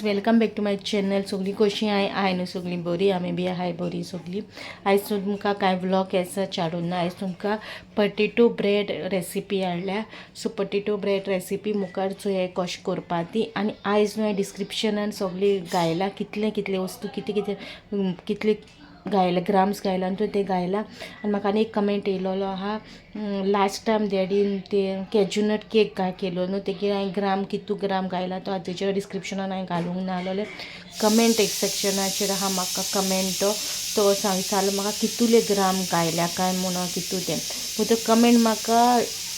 Welcome back to my channel. सगळी कशी हाय हाय न्हू सगळी बरी, आमी बी हाय बरी सगळी. आयज तुमकां कांय व्लॉग आसा चाडून ना. आयज तुमकां पटेटो ब्रेड रेसिपी हाडल्या. सो पटेटो ब्रेड रेसिपी मुखार चोय कशें करपा ती. आनी आयज न्हू हांवें डिस्क्रिप्शनान सगळें घायलां, कितले कितले वस्तू कितें कितें कितले घायला, ग्राम्स घायला आनी तें घायला. आनी म्हाका आनी एक कमेंट येयलेलो आहा, लास्ट टायम डॅडीन ते कॅज्युनट केक काय केलो न्हू, तेगेर हांवें ग्राम कितू ग्राम घायला तो तेजेर डिस्क्रिप्शनान हांवें घालूंक नासलेलें. कमेंट एक सेक्शनाचेर आहा म्हाका कमेंट, तो सांगतालो म्हाका कितुले ग्राम घायल्या काय म्हणून कितू तें. पूण तो कमेंट म्हाका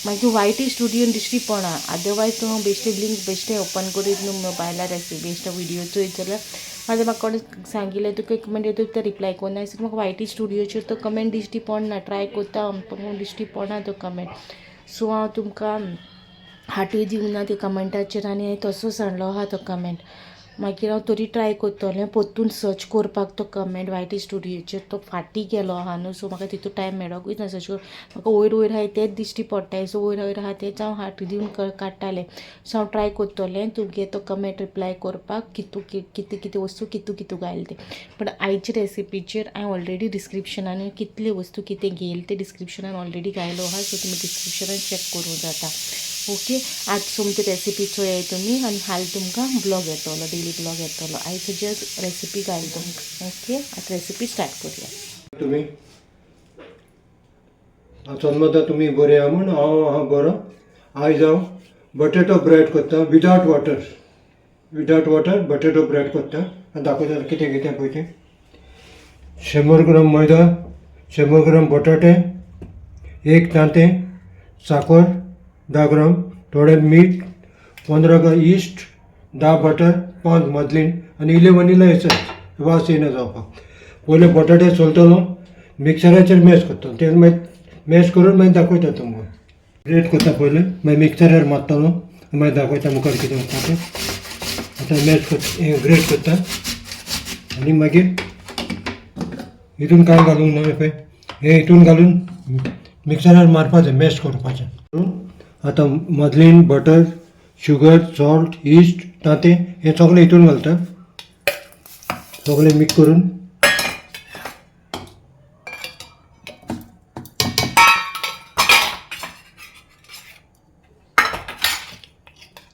मागीर वायटी स्टुडियोन दिश्टी पडना, अदरवायज तूं बेश्टें लिंक बेश्टें ओपन करीत न्हू मोबायलार रेसिपी बेश्टो विडियो चोयत जाल्यार म्हाका म्हाका कोणें सांगिल्लें तुका कमेंट येता तो रिप्लाय कोन्ना. म्हाका वायटी स्टुडियोचेर तो कमेंट दिश्टी पडना, ट्राय करता पूण दिश्टी पडना तो कमेंट. सो हांव तुमकां हाटूय दिवंक ना ते कमेंटाचेर आनी हांवें तसोच हाडलो आहा तो कमेंट. मागीर हांव तरी ट्राय करतलें परतून सर्च करपाक तो कमेंट वायटी स्टुडियोचेर, तो फाटीं गेलो आहा न्हू. सो म्हाका तितू टायम मेळोकूय ना सर्च करूंक, म्हाका वयर वयर आहाय तेंच दिश्टी पडटाय. सो वयर वयर आहा तेंच हांव हाट दिवन काडटालें. सो हांव ट्राय करतलें तुगे तो कमेंट रिप्लाय करपाक, कितू कितें कितें वस्तू कितू कितू घायले तें. पण आयचे रेसिपीचेर हांवें ऑलरेडी डिस्क्रिप्शनान कितले वस्तू कितें घेयले तें डिस्क्रिप्शनान ऑलरेडी घायलो आहा. सो तुमी डिस्क्रिप्शनान चॅक करूं जाता. ओके, आज तुमची रेसिपी चोयाय तुमी आनी हाल तुमकां ब्लॉग येतलो, डेली ब्लॉग येतलो. आयज जस्ट रेसिपी घायल तुमकां. ओके, आतां रेसिपी स्टार्ट करूया. तुमी समजता तुमी बरे आहा म्हूण हांव आहा बरो. आयज हांव बटेटो ब्रेड करता without water, without water potato bread करता आनी दाखयता कितें कितें पळय तें. 100 ग्राम मैदा, 100 ग्राम बटाटे, एक तांतें, साकर 10 ग्राम, थोडें मीठ, 15 ग्राम इस्ट, 10 बटर, 5 मदलीन आनी इल्लें वनिला एसन्स वास येयना जावपाक. पयले बटाटे सोलतलो, मिक्सराचेर मॅश करतलो, ते मागीर मॅश करून मागीर दाखयता तुमकां. ग्रेट करता पयले, मागीर मिक्सरार मारतलो, मागीर दाखयता मुखार कितें करता तें. आतां मॅश करता, ग्रेट करता आनी मागीर हितून कांय घालूंक ना पळय, हें हितून घालून मिक्सरार मारपाचें, मॅश करपाचें. आतां मदलीन बटर, शुगर, सॉल्ट, इस्ट, तांतें हें सगळें हितून घालता, सगळें मिक्स करून.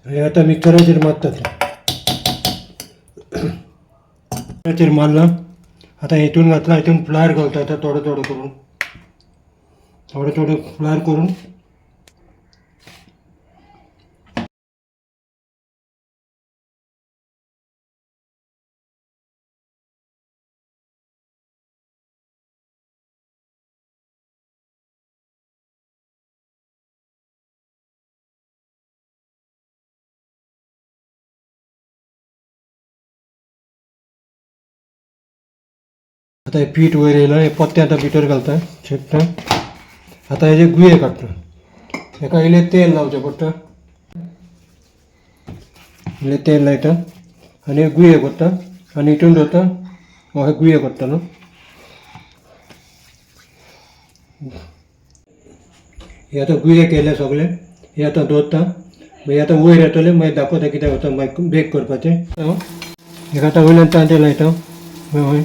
हें आतां मिक्सराचेर मारता तें, मिक्सराचेर मारलां. आतां हितून घातलां, हितून फ्लार घालता आतां थोडो थोडो करून, थोडो थोडो फ्लार करून. आतां हें पीठ वयर येयलां, हें पत्तें आतां भितर घालता, शेकता. आतां हेजे गुये काडटा, हेका इल्लें तेल लावचें पडटा, इल्लें तेल लायता आनी गुये करता आनी हितून दवरता, अशें गुये करता न्हू. हे आतां गुये केले सगळे, हे आतां दवरता, मागीर आतां वयर येतले, मागीर दाखयता कितें वता मागीर बेक करपाचें. हेका आतां वयल्यान तांतें लायता, हय.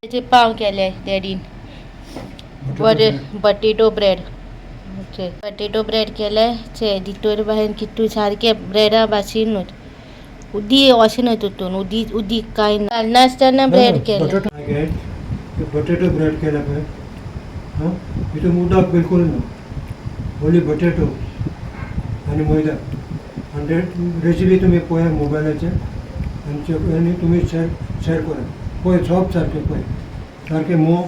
त्याचे पाव केले डॅडीन, बरे बटेटो ब्रेड. बटेटो ब्रेड केले चे भितर बाहेर कितू सारके ब्रेडा भाशेन न्हू, उदी अशें न्हय तितून उदी उदीक कांय घालनासतना ब्रेड केले. बटेटो ब्रेड केला पळय, हां, हितून उदक बिलकुल ना, ओन्ली बटेटो आनी मैदा. आनी रेसिपी तुमी पळया मोबायलाचेर आनी तुमी शेर करा. पळय सॉफ्ट सारकें, पळय सारकें मोव,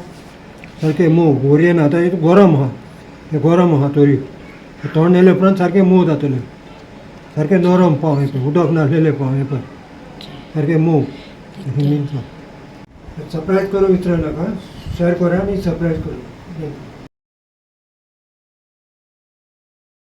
सारकें मोव गोरयेन. आतां एक गरम आहा, हें गरम आहा तरी तोंड येयले उपरांत सारकें मोव जातलें, सारकें नरम पाव, हें पळय उदक नासलेलें पाव, हें पळय सारकें मोव. सबस्क्रायब करूं विसरू नाका, शेअर करा आनी सबस्क्रायब करूं.